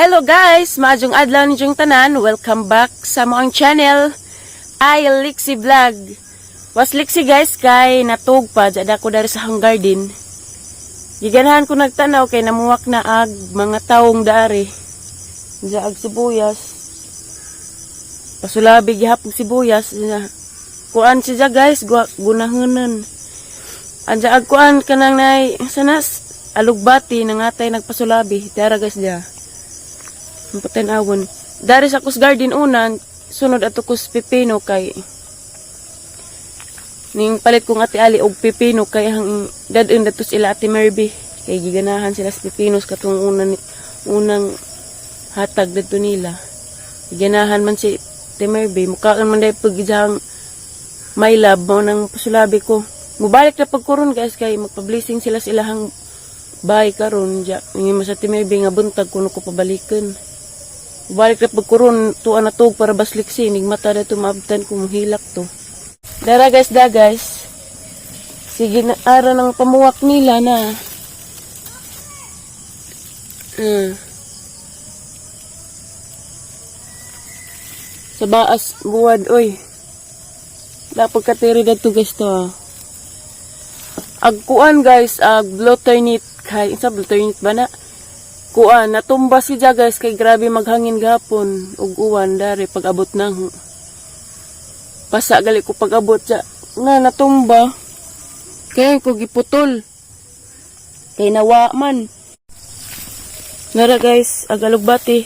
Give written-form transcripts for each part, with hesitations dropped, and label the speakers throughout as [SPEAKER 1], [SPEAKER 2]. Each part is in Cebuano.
[SPEAKER 1] Hello guys! Maayong adlaw ninyong tanan. Welcome back sa among channel, ay Lixie Vlog. Was Lixie guys kay natug pa jada ko dari sa akong garden. Giganahan ko nagtanaw kay namuwak na ag mga taong dari. Diya ag sibuyas. Pasulabi gihapon sibuyas. Diya. Kuan siya guys, gunahanan. Anja ag kuan kanang nay sanas alugbati nangatay nagpasulabi. Dara guys diya. Ang awon. Dari sa kus garden unan, sunod ato kus pipino kay ning palit kong Ate Ali og pipino kay ang dadun dato sila Ate Merby kay giganahan sila sa pipinos katong unang hatag dadto nila. Giganahan man si Ate Merby, mukaan man dahil pag ijang my love mo nang pasulabi ko. Mubalik na pagkuron guys kay magpa-blessing sila sa ilahang bahay karon ja. Ingin mo sa Ate Merby nga buntag kuno ko pabalikan. Balik na pagkuron, tuwa na tug para basliksi, nigmata na ito maabtan kung hilak to. Dara guys, da guys. Sige na, ara ng pamuwak nila na. Sa baas, buwad, oy. Dapat katiri dito guys to ah. Agkuan guys, ag bloternit kay, isa bloternit ba na? Kuan, natumba si guys kay grabe maghangin gahapon ug uwan dari pag abot nang pasa gali ko pag abot sa nga natumba. Kaya ko giputol. Kay nawa man. Nara guys, ag alugbati.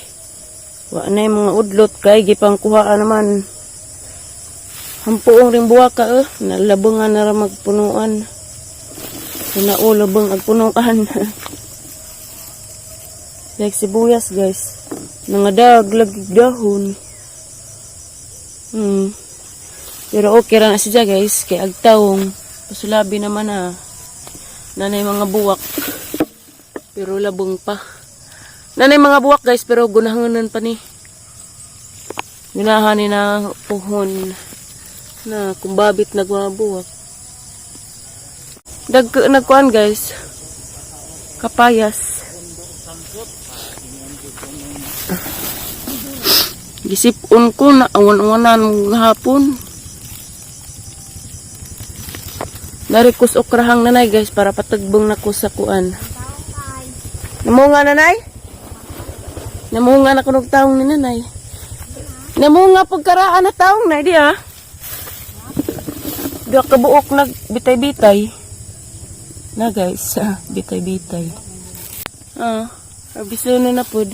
[SPEAKER 1] Wa na yung mga udlot kay gipangkuhaan naman. Hampuong ring buwaka eh. Nalabangan na ra magpunuan. Nao labang ag punuan. Like sibuyas guys. Nangadag lagi dahon. Pero okay ra na siya guys kay agtawong pasulabi naman na. Nanay mga buwak. Pero labong pa. Nanay mga buwak guys pero gunahanan pa ni. Gunahan ni na puhon na kumbabit nag mga buwak. Dag nagkuan guys. Kapayas. Gisipon ko na awan-awanan hapon. Dari kus okrahang nanay guys para patagbong na ko sa kuan. Namunga nanay? Namunga na kunog taong ni nanay. Namunga pagkaraan na taong nay di ah. Duha ka buok nag bitay-bitay. Na guys, ah, bitay-bitay. Ah, abiso na na pod.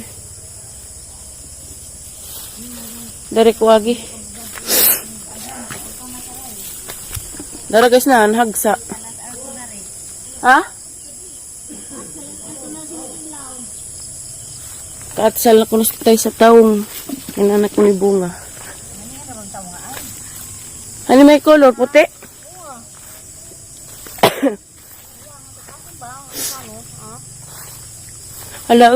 [SPEAKER 1] Dari ko agi. Dara guys na, hagsa. Ha? Kaatsal na kuno tayo sa taong. Inanak ko ni bunga. Ano may color? Puti? Hala,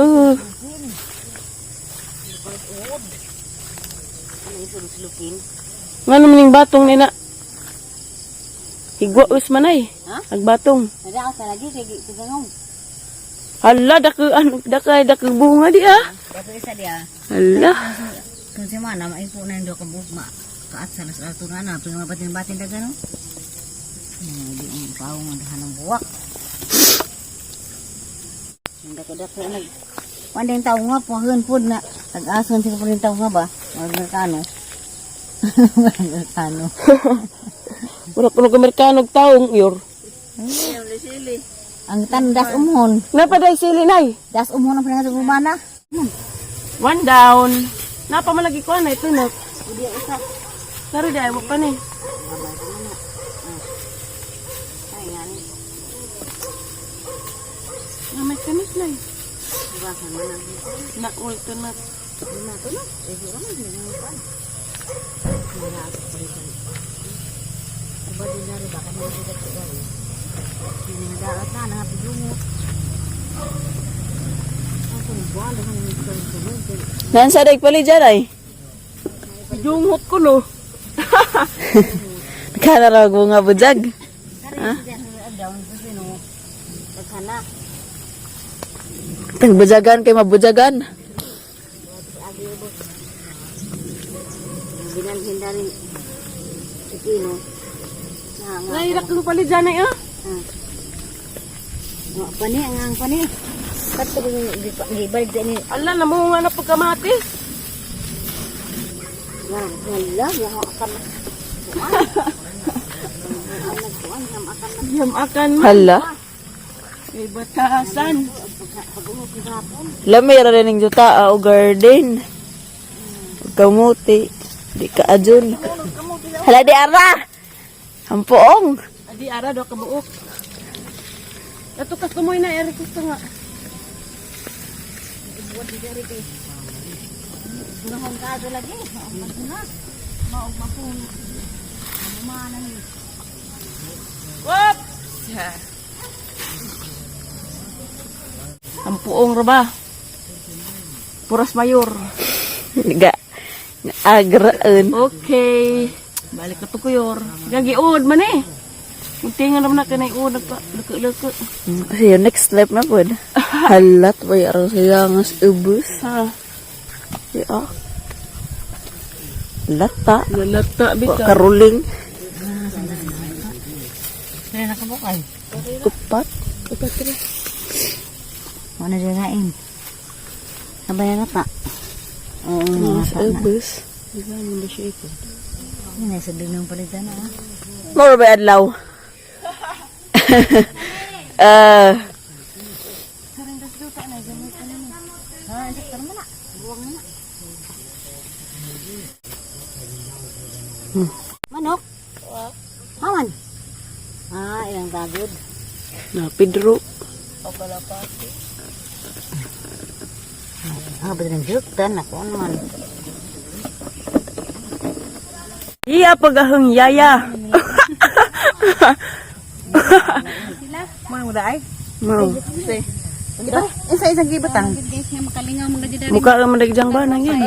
[SPEAKER 1] Nga naman yung batong nina. Higwa us manay.
[SPEAKER 2] Ha?
[SPEAKER 1] Agbatong.
[SPEAKER 2] Nada sa lagi kay tigangong.
[SPEAKER 1] Hala, dako ano, dako dako bunga di ah.
[SPEAKER 2] Dapat isa dia.
[SPEAKER 1] Hala.
[SPEAKER 2] Kung si mana maipo na yung ka bugma. Kaat sa las ato nga na pero mabatin-batin daga no. Di ang pao nga dahan ng buwak. Ang dako-dako nag Wandeng tao nga puhon pud na tag-ason sila pud tao nga ba? Mga Amerikano. Mga Amerikano.
[SPEAKER 1] Wala ko nag Amerikano og taong yor.
[SPEAKER 2] Ang tan das umhon.
[SPEAKER 1] Napaday sili nay.
[SPEAKER 2] Das umhon ang pinangatong umana.
[SPEAKER 1] One down. Napa malagi ko na ito no. Sorry dai wa pa ni. Na may kanis na eh. Na ul to na.
[SPEAKER 3] Nansa dag pali dyan ay.
[SPEAKER 1] Junghot ko no.
[SPEAKER 3] Kana raw nga bujag. Tagbujagan kay mabujagan.
[SPEAKER 2] Binalhin na rin pipino. Na nga.
[SPEAKER 1] Nairak ko pala dyan ay ah.
[SPEAKER 2] Ah. Nga pa ni, ang ang pa ni. Kato gibalik din ni.
[SPEAKER 1] Ala, namunga na pagkamatis.
[SPEAKER 2] Nga, wala, nga akan.
[SPEAKER 1] Yamakan man.
[SPEAKER 3] Hala.
[SPEAKER 1] Kay batasan.
[SPEAKER 3] Lamay ra rin juta o garden. Ug kamuti. Di ka adyon. Hala di ara. Hampoong.
[SPEAKER 1] Adi ara do kabuok. Ato kas tumoy na eri gusto nga.
[SPEAKER 2] Gunahon ka ato lagi. Maugmag na. Maugmag po. Mana ni.
[SPEAKER 1] Whoops! Ang puong ra ba? Puras mayor.
[SPEAKER 3] Ga agraan.
[SPEAKER 1] Okay. Balik na to kuyor. Gagiud man eh. Muntingan naman na kanay ud nagpa luko-luko.
[SPEAKER 3] See you next step na pud. Halat way araw siya nga sa ubos.
[SPEAKER 1] Ha.
[SPEAKER 3] Ya. Lata.
[SPEAKER 1] Lalata
[SPEAKER 3] Wa
[SPEAKER 1] bitaw.
[SPEAKER 3] karuling.
[SPEAKER 2] Kaya nakabukay.
[SPEAKER 3] Upat.
[SPEAKER 1] Upat ra.
[SPEAKER 2] Ano dyan ngain? Sabay na pa. Oo,
[SPEAKER 3] Nga
[SPEAKER 2] nga
[SPEAKER 3] sa ubos.
[SPEAKER 1] Diba mo ba siya ito?
[SPEAKER 2] Yun ay sabi ng palitan ah.
[SPEAKER 3] Moro ba adlaw? Ah,
[SPEAKER 2] Ha, sektor mo na. Buwang mo na. Manok? Haman. Ah, ilang tagod.
[SPEAKER 1] Na Pedro.
[SPEAKER 2] Ah, ba ng juktan ako naman.
[SPEAKER 1] Iya pagahong yaya.
[SPEAKER 2] Mga muda ay.
[SPEAKER 1] Mao.
[SPEAKER 2] Isa isang gibatang.
[SPEAKER 1] Mukha ka man dagjang ba nang yan?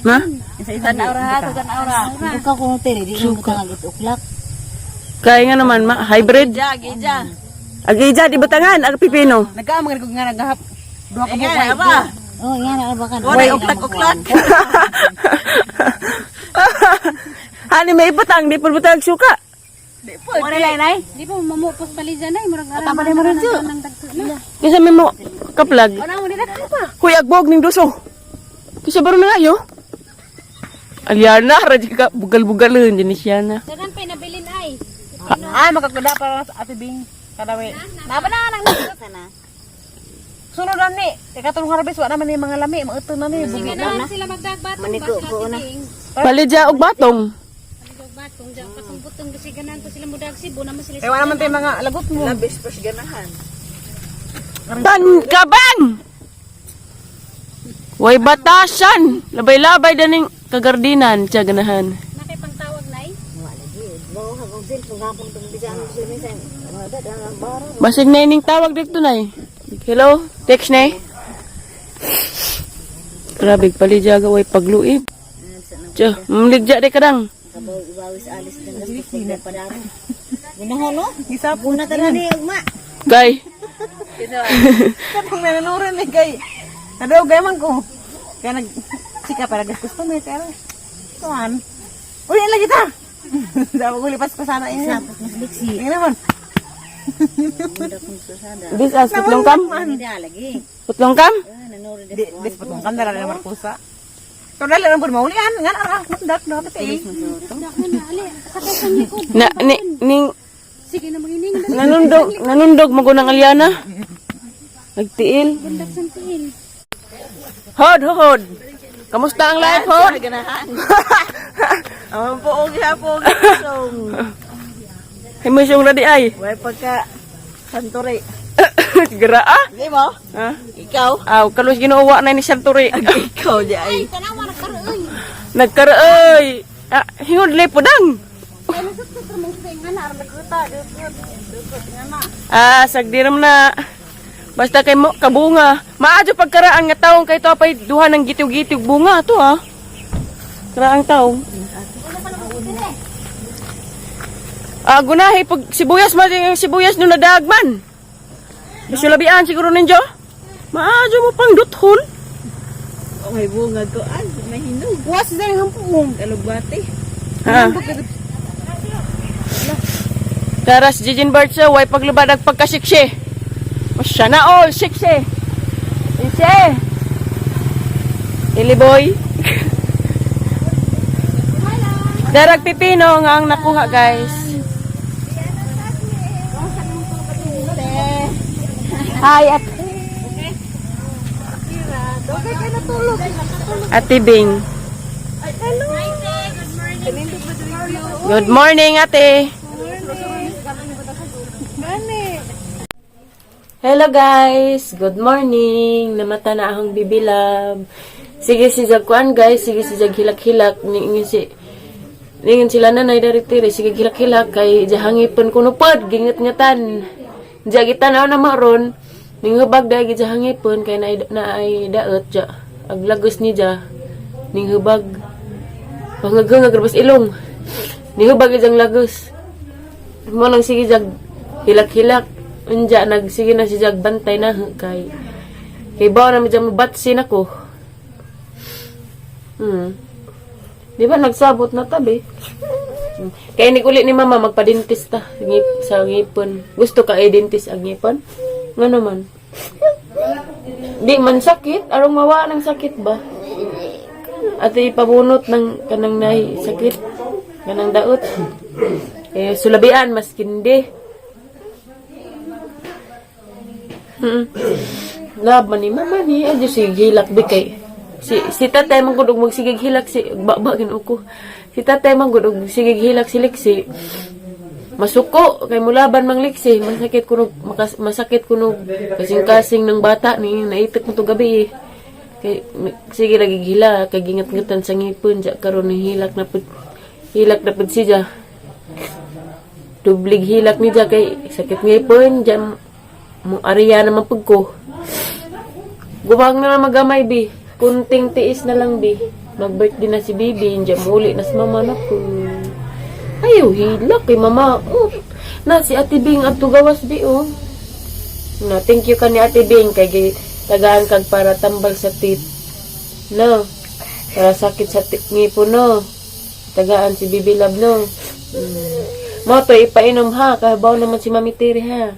[SPEAKER 1] Ha?
[SPEAKER 2] Isa isang gibatang. Buka ko tiri di mo butang agit uklak.
[SPEAKER 1] Kaya nga naman ma hybrid. Agija di batangan ag pipino.
[SPEAKER 2] Nagkaamang ko nga nagahap. Duha ka buka ba? Oh, yan na ba kan.
[SPEAKER 1] uklak uklak. Hani may ibutang di pud butang suka.
[SPEAKER 2] Wala lay lay.
[SPEAKER 4] Di ba mamupos palijan ay murag aram.
[SPEAKER 2] Tama na mo rin
[SPEAKER 1] Kinsa may mo kaplag?
[SPEAKER 2] Wala mo nila pa.
[SPEAKER 1] Huy agbog ning duso. Kinsa baro na ayo? Aliana ra di ka bugal-bugalon din siya na.
[SPEAKER 4] Dagan pa nabilin ay.
[SPEAKER 5] Ay, makakuda para sa Ate Bing. Kadawi.
[SPEAKER 4] Naba na nang
[SPEAKER 2] Sana.
[SPEAKER 5] Sunod na ni. Kaya katong harvest, wala naman ni mga lami. Mga na ni.
[SPEAKER 4] Sige na sila magdagbatong
[SPEAKER 2] Maniko
[SPEAKER 4] ba
[SPEAKER 2] ko
[SPEAKER 4] sila
[SPEAKER 2] na.
[SPEAKER 4] titing.
[SPEAKER 1] Palidya og batong.
[SPEAKER 4] Palidya batong ja katong butong kasi ganahan ko sila mudag Cebu naman sila.
[SPEAKER 5] Kaya wala naman tayo mga lagot mo.
[SPEAKER 1] Tan kabang. Way batasan. Labay-labay daning kagardinan siya ganahan.
[SPEAKER 4] Nakay pangtawag nay.
[SPEAKER 2] Wala lagi. Bawo ka kong cellphone gapon tong bisan mo sila minsan. Wala da ang baro.
[SPEAKER 1] Basig na ining tawag dito nay. Hello, text nay. Grabe palidya ga way pagluib. Tiyo, mligja di kadang.
[SPEAKER 2] Kabaw ibawis alis ng gastos ko padaro. Ginahon no?
[SPEAKER 5] Gisap.
[SPEAKER 2] Una tanan ni ugma.
[SPEAKER 1] Kay,
[SPEAKER 5] Kapag nananuran eh, kay. Nadaw, gaya man ko. Kaya nag... Sika para gas customer, kaya... Kuan. Uli, lagi ta! Dapat ko lipas ko sana yun.
[SPEAKER 2] Sapot mas biksi.
[SPEAKER 5] Tingnan naman.
[SPEAKER 2] Munda kong susada.
[SPEAKER 1] this as putlong kam.
[SPEAKER 2] Hindi lagi.
[SPEAKER 1] Putlong kam.
[SPEAKER 2] Ah, nanuri
[SPEAKER 5] Di, dis patong kan dala na Marcosa. Ito dala na po maulian. Nga na, mandak, dapat eh.
[SPEAKER 1] Na ni ning
[SPEAKER 4] Sige na mangining
[SPEAKER 1] nanundog nanundog magunang alyana. Nagtiil.
[SPEAKER 4] bundak sa tiil.
[SPEAKER 1] Hod, hod. Kamusta ang life, hod?
[SPEAKER 3] Ang poong hapon.
[SPEAKER 1] Himusyong radi ay.
[SPEAKER 3] Way pagka santore.
[SPEAKER 1] Gira ah.
[SPEAKER 3] Di mo?
[SPEAKER 1] Ha?
[SPEAKER 3] Ikaw?
[SPEAKER 1] Aw, kalus ginuwa na ni Santuri.
[SPEAKER 3] Ikaw di ay.
[SPEAKER 4] Tanawa nagkaroon.
[SPEAKER 1] Nagkarooy. Ah, hingod le pudang. Ah, sagdiram na. Basta kay mo kabunga. Maadyo pagkaraan nga taong kay to pay duha ng gitiw-gitiw bunga to ah. Karaang taong. Ah, gunahi pag sibuyas man yung sibuyas no nadagman. Bisyo labian siguro ninyo. Maadyo mo pang duthon.
[SPEAKER 3] Oh, may bunga ko. Ay, may Nahinog.
[SPEAKER 5] Was sa hampuong.
[SPEAKER 3] Alugbate.
[SPEAKER 1] Ha? Tara si Jijin Bart siya, way paglubad ang pagkasiksi. Siya na all, siksi. Siksi. Ili boy. Darag pipino nga ang nakuha, guys. Hi, at Ate Bing. Good morning, ate. Hello guys, good morning. Namata na akong bibilab. Sige si Jag kuan guys, sige si Jag hilak-hilak niingon si ningon sila nanay dari tiri sige hilak-hilak kay jahangipon kuno pod ginget-ngetan. Jag itanaw na maron ninghubag dai gijahangipon kay naay naay daot ja. Aglagos ni ja ninghubag. Pangagangag rabas ilong. Nihubag ijang lagos. Mo nang sige jag hilak-hilak. Unja nagsige na si jag bantay na kay kay bawa na medyo mabatsin ako. Di ba nagsabot na tabi? Kaya uli ni mama magpa-dentista ngip, sa ngipon. Gusto ka i-dentist ang ngipon? Nga naman. Di man sakit, arong mawa ng sakit ba? At ipabunot ng kanang nahi sakit, kanang daot. Eh, sulabian mas kindi. Laban ni mama ni adyo si hilak bi kay si si tatay man gud og magsigig hilak si baba gin ko. Si tatay man gud og sigig hilak si Liksi. Masuko kay mulaban mang Liksi, masakit kuno makas, masakit kuno kasing-kasing ng bata ni naitik mo to gabi eh. Kay sige lagi gila kay gingat-ngatan sa ngipon ja karon ni hilak na pud siya. Dublig hilak ni ja kay sakit ngipon ja mo ariya naman pud ko. Gubang na lang magamay, bi. Kunting tiis na lang, bi. Mag-birthday na si Bibi. Hindi muli na si mama na po. Ayaw, hilak kay mama. Oh, na si Ate Bing at gawas, bi, oh. Na, thank you ka ni Ate Bing kay tagaan kag para tambal sa teeth. No. Para sakit sa ngipon, no. Tagaan si Bibi Love, no. Mo to ipainom ha, kahabaw naman si Mami Tiri ha.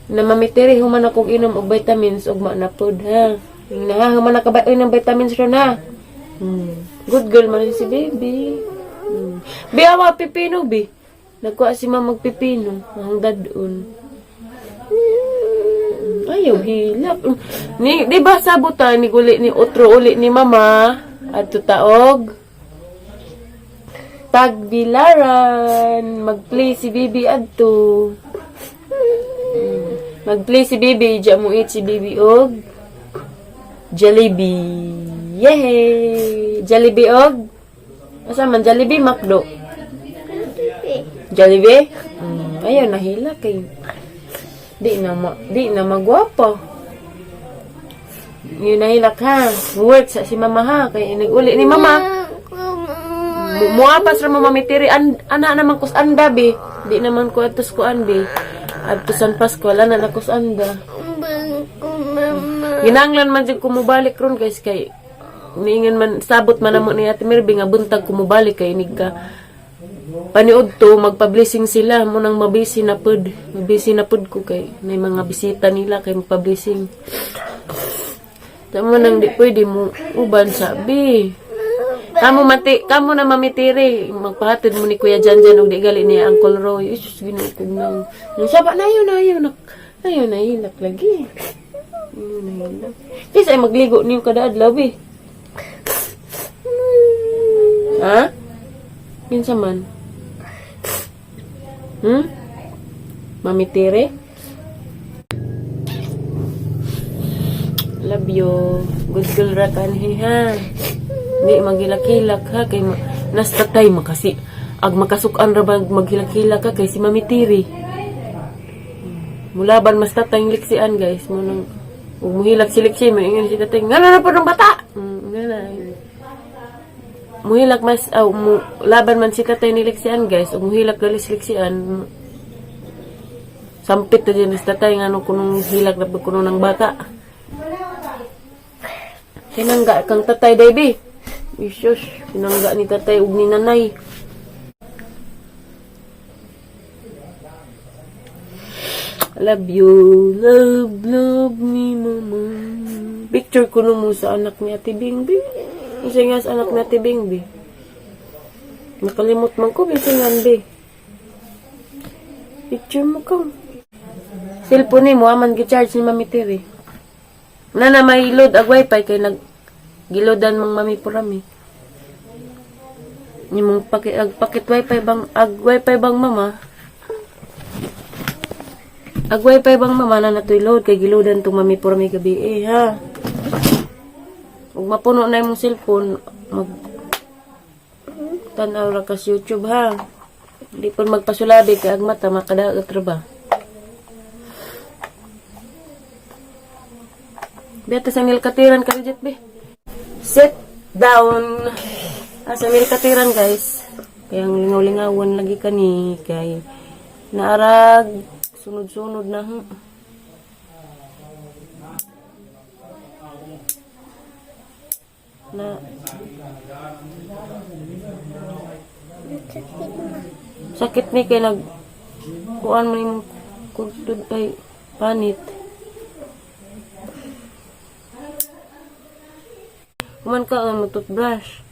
[SPEAKER 1] Na Mami Tiri human akong inom og vitamins ug ma na pod ha. Na ha, human na ka ba ng vitamins ron ha. Good girl man si baby. Bi awa pipino bi. Nagkuha si mama magpipino, ang dadon. Ayaw, hilak. Ni, di ba sabutan ni guli ni otro uli ni mama adto taog Tagbilaran. Mag-play si Bibi adto. Mag-play si Bibi, diya mo eat si Bibi og Jollibee. Yay! Jollibee og Asa man Jollibee, Macdo? Jollibee? Ayaw nahila kay di na magwapo. Yun nahilak ha. Work sa si mama ha kay nag-uli ni mama. Muapas ra mo mamitiri an ana naman kus anda bi. Di naman ko atos ko bi. Adto San Pascual ana na kus anda. Ginanglan man jud ko mobalik ron guys kay niingon man sabot man namo ni Ate Mirby nga buntag ko mobalik kay inig ka paniud to magpa-blessing sila mo nang mabisi na pud ko kay may mga bisita nila kay magpa-blessing. Tamo nang di pwede mo uban sabi. Kamo mati, kamo na mamitiri, magpahatid mo ni Kuya Janjan og di gali niya Uncle Roy. Isus Ginoo ko nang. Nang saba na yun, na yun, ayo na hilak lagi. Ayun na hilak. Kaysa ay magligo niyo kada adlaw eh. Ha? Kinsa man? Mamitiri? Love you. Good girl ra kanhi ha. Di maghilak-hilak ha kay nastatay makasi ag makasukan ra ba maghilak-hilak ka kay si Mami Tiri. Mulaban mas tatay yung liksian guys mo nang ug muhilak si liksi mo ingon si tatay ngano na po ng bata. Nga na. Muhilak mas aw mu, laban man si tatay ni liksian guys ug muhilak gali si liksian sampit na din si tatay ngano kunong hilak na pud kuno ng bata. Kinangga kang tatay baby. Isus, pinangga ni tatay ug ni nanay. Love you, love, love ni mama. Picture ko no mo sa anak ni Ate Bingby. Isa nga sa anak ni Ate Bingby. Nakalimot man ko, bisa nga be. Picture mo ka. Cellphone ni mo, aman gi-charge ni Mami Terry. Nana, may load ag wifi kay nag gilodan mang Mami Purami. Nimong pakit ag pakit wifi bang ag wifi bang mama? Ag wifi bang mama na natoy load kay gilodan tong Mami Purami gabi eh ha. Ug mapuno na imong cellphone mag tan-aw ra ka sa YouTube ha. Di pud magpasulabi kay ag mata makadagat ra ba. Beta sa milkatiran ka Jet be. Sit down. Ah, sa milkatiran guys. Kaya ang lingaw-lingawan lagi kani kay naarag sunod-sunod na. Na sakit ni kay nag kuan man imong kudtod ay panit. Kuman ka ang toothbrush.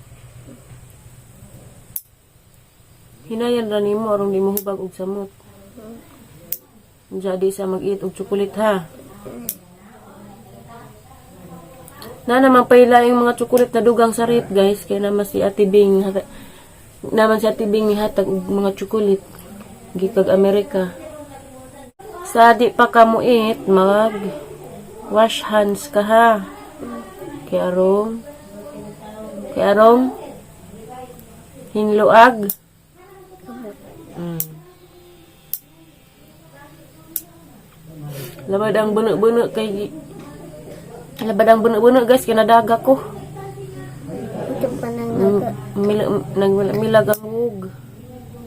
[SPEAKER 1] Hinayan ra nimo aron di mo hubag og samot. Unsa di sa mag-eat og chocolate ha. Na naman paila yung mga chocolate na dugang sa rep guys kay naman si Ate Bing naman si Ate Bing nihatag og mga chocolate gikag Amerika. Sa di pa ka mo-eat, mag wash hands ka ha. Kay arong hinluag. Labad ang buno-buno kay labad ang buno-buno guys kay nadaga ko.
[SPEAKER 6] Ito pa nang
[SPEAKER 1] Nagmilag ang hug.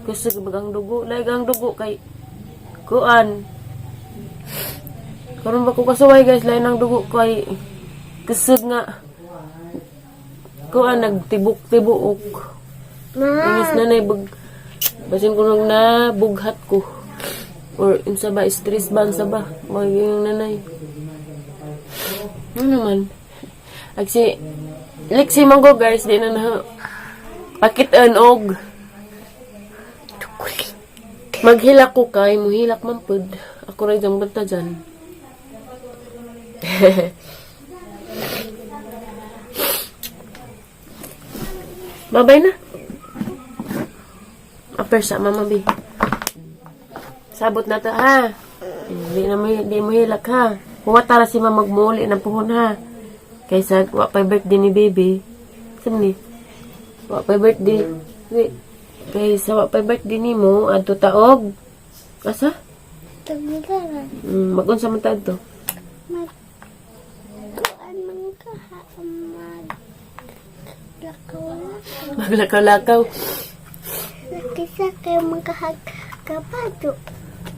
[SPEAKER 1] Kusog bag ang dugo, laig ang dugo kay kuan. Karon ba ko kasuway guys, lain ang dugo kay kusog nga kuan nagtibok-tibuok. Inis na nay bag basin ko nung nabughat ko. Or unsa ba stress ba unsa ba magiging nanay. Ano naman? Agsi Liksi man ko guys, di na na pakitaan og maghilak ko kay muhilak man pud. Ako ra jang banta dyan. Babay na. Upper sa mama bi. Sabot na ta ha. Hindi na mo di mo hilak ha. Huwat tara si mama magmuli ng puhon ha. Kaysa wa pa birthday ni baby. Saan ni? Wa pa birthday. Di. Kaysa wa pa birthday nimo adto taog. Asa?
[SPEAKER 6] Tagbigaran.
[SPEAKER 1] Magunsa man ta adto?
[SPEAKER 6] Magkuan man ka ha. Mag lakaw-lakaw.
[SPEAKER 1] Maglakaw-lakaw.
[SPEAKER 6] Nakisakay man ka ha kapado.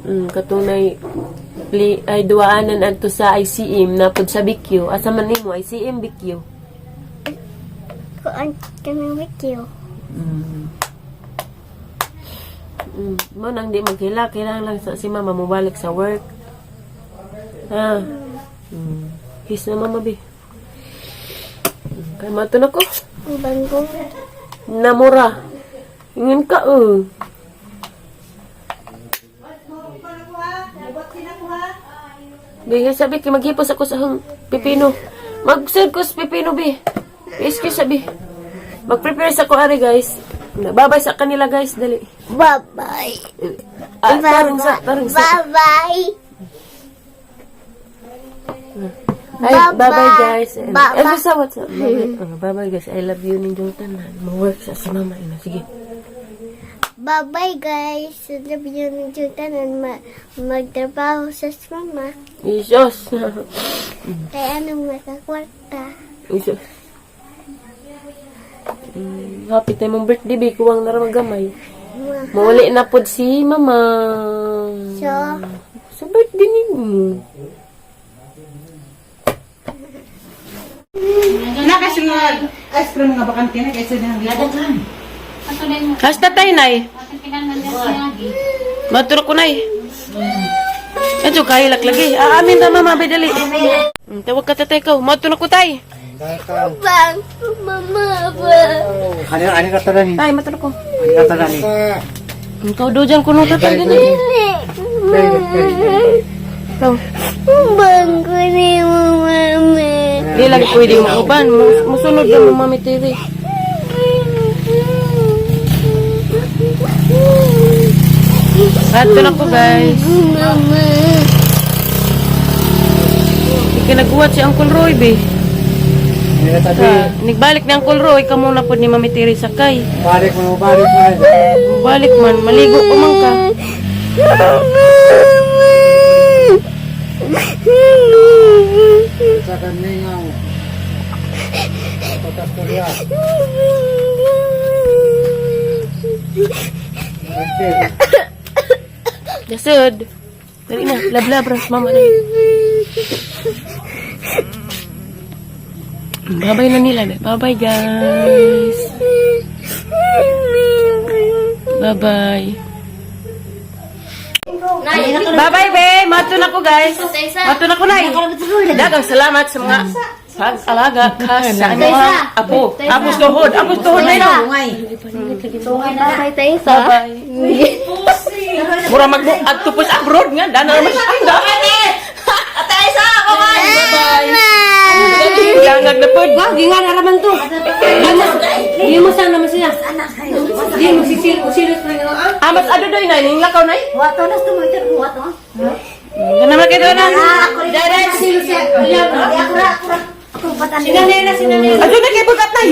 [SPEAKER 1] Katong nay pli, ay duwaanan adto sa ICM napod sa BQ. Asa man nimo ICM BQ?
[SPEAKER 6] Kuan ka ng wikyo.
[SPEAKER 1] Mo nang di maghila, kailangan lang sa, si mama mobalik sa work. Ha. Kiss na mama bi. Kay mato na ko.
[SPEAKER 6] Ang banggo.
[SPEAKER 1] Namura. Ingon ka eh. Bi, sabi kay maghipos ako sa hang pipino. Mag-serve ko sa pipino bi. Excuse sabi. Mag-prepare sa ko ari guys. Babay sa kanila guys, dali.
[SPEAKER 6] Bye-bye.
[SPEAKER 1] Ah, tarong sa, tarong sa.
[SPEAKER 6] Bye-bye.
[SPEAKER 1] Ay, bye-bye guys.
[SPEAKER 6] Bye-bye.
[SPEAKER 1] Ay, basta what's up? Bye-bye. Oh, bye-bye guys. I love you ninyong tanan. Ma-work sa mama ina. Sige.
[SPEAKER 6] Bye-bye guys. Love you ng tanan magtrabaho sa mama.
[SPEAKER 1] Isos.
[SPEAKER 6] Kaya anong makakwarta.
[SPEAKER 1] Isos. Happy tayo mong birthday, bi. Kuwang na ramang gamay.
[SPEAKER 6] Ma.
[SPEAKER 1] Mauli na pod si mama.
[SPEAKER 6] So,
[SPEAKER 1] Sa birthday ninyo.
[SPEAKER 5] Nakasunod. Ice cream nga bakante na kaysa na
[SPEAKER 2] Daghan.
[SPEAKER 4] Ato din mo.
[SPEAKER 1] Hasta tay, nay.
[SPEAKER 4] Atong kinahanglan niya siya.
[SPEAKER 1] Maturo ko, nay. Adyo, kahilak lagi. Aamin ta, mama, bay, dali. Tawag ka, tatay ko. Maturo ko, tay.
[SPEAKER 6] Bang, mama ba?
[SPEAKER 7] Ano ano ka tanan ni?
[SPEAKER 1] Tay, maturo ko.
[SPEAKER 7] Ano ka tanan ni?
[SPEAKER 1] Ikaw daw dyan, kuno tatay. Dali. Ikaw.
[SPEAKER 6] Bang ko ni mo, mama.
[SPEAKER 1] Di lagi pwede mo uban. Musunod na mo, mami Tiri. Ato na ko, guys.
[SPEAKER 6] Mama.
[SPEAKER 1] Di ka nag-uwat si Uncle Roy, be.
[SPEAKER 7] Ano ka tabi?
[SPEAKER 1] Ha, nagbalik ni Uncle Roy, kamo na po ni Mami Tiri sakay.
[SPEAKER 7] Balik mo, balik mo.
[SPEAKER 1] Balik man, maligo pa man ka.
[SPEAKER 7] Sa kaningaw. Pagkastorya.
[SPEAKER 1] Jasod. Dali na, lablab ras mama na. Babay na nila, be. Bye-bye, guys. Bye-bye. Bye-bye, be. Mato na ko, guys. Mato na ko, nay. Dagang salamat sa mga pag-alaga ka sa mga apo. Apos tuhod. Apos tuhod na yun.
[SPEAKER 6] Bye, tayo sa.
[SPEAKER 1] Bye-bye. Mura magbo adto po sa abroad nga dana naman siya. Ay, dana.
[SPEAKER 3] Ate Isa, bye-bye!
[SPEAKER 1] Bye. Langag na pod.
[SPEAKER 4] Wag, nga naraman to. Di mo sana naman siya. Di mo sisilot na nga.
[SPEAKER 1] Ah, mas ado doy nay ning lakaw nay.
[SPEAKER 2] Wato na sa mga wato.
[SPEAKER 1] Kana man kay na.
[SPEAKER 4] Dara silot siya.
[SPEAKER 2] Ako ra, ako ra. Ako patan.
[SPEAKER 4] Sinanela, sinanela.
[SPEAKER 1] Ado na kay bugat nay.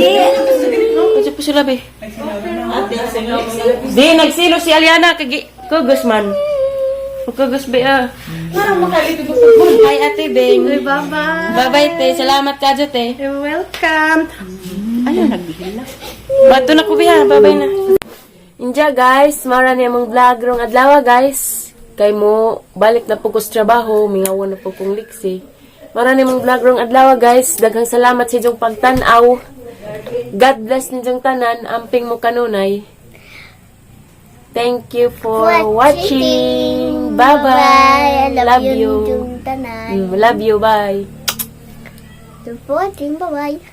[SPEAKER 1] Kasi po sila be. Di nagsilo si Aliana kay kugos man. Kugos be ah. Hi Ate Beng.
[SPEAKER 5] Bye-bye.
[SPEAKER 1] Bye-bye te. Salamat ka te.
[SPEAKER 5] You're welcome. Ayun, nagbihila.
[SPEAKER 1] Bato na ko biya, bye-bye na. Inja guys, mara ni among vlog rong adlaw guys. Kay mo balik na po ko sa trabaho, mingawan na po kong liksi. Mara ni among vlog rong adlaw guys. Daghang salamat sa inyong pagtan-aw. God bless ninyong tanan, amping mo kanunay. Thank you for watching. Bye-bye.
[SPEAKER 6] I love,
[SPEAKER 1] Love
[SPEAKER 6] you.
[SPEAKER 1] you.
[SPEAKER 6] Yung tanan.
[SPEAKER 1] Love you. Bye.
[SPEAKER 6] Thank you for watching. Bye-bye.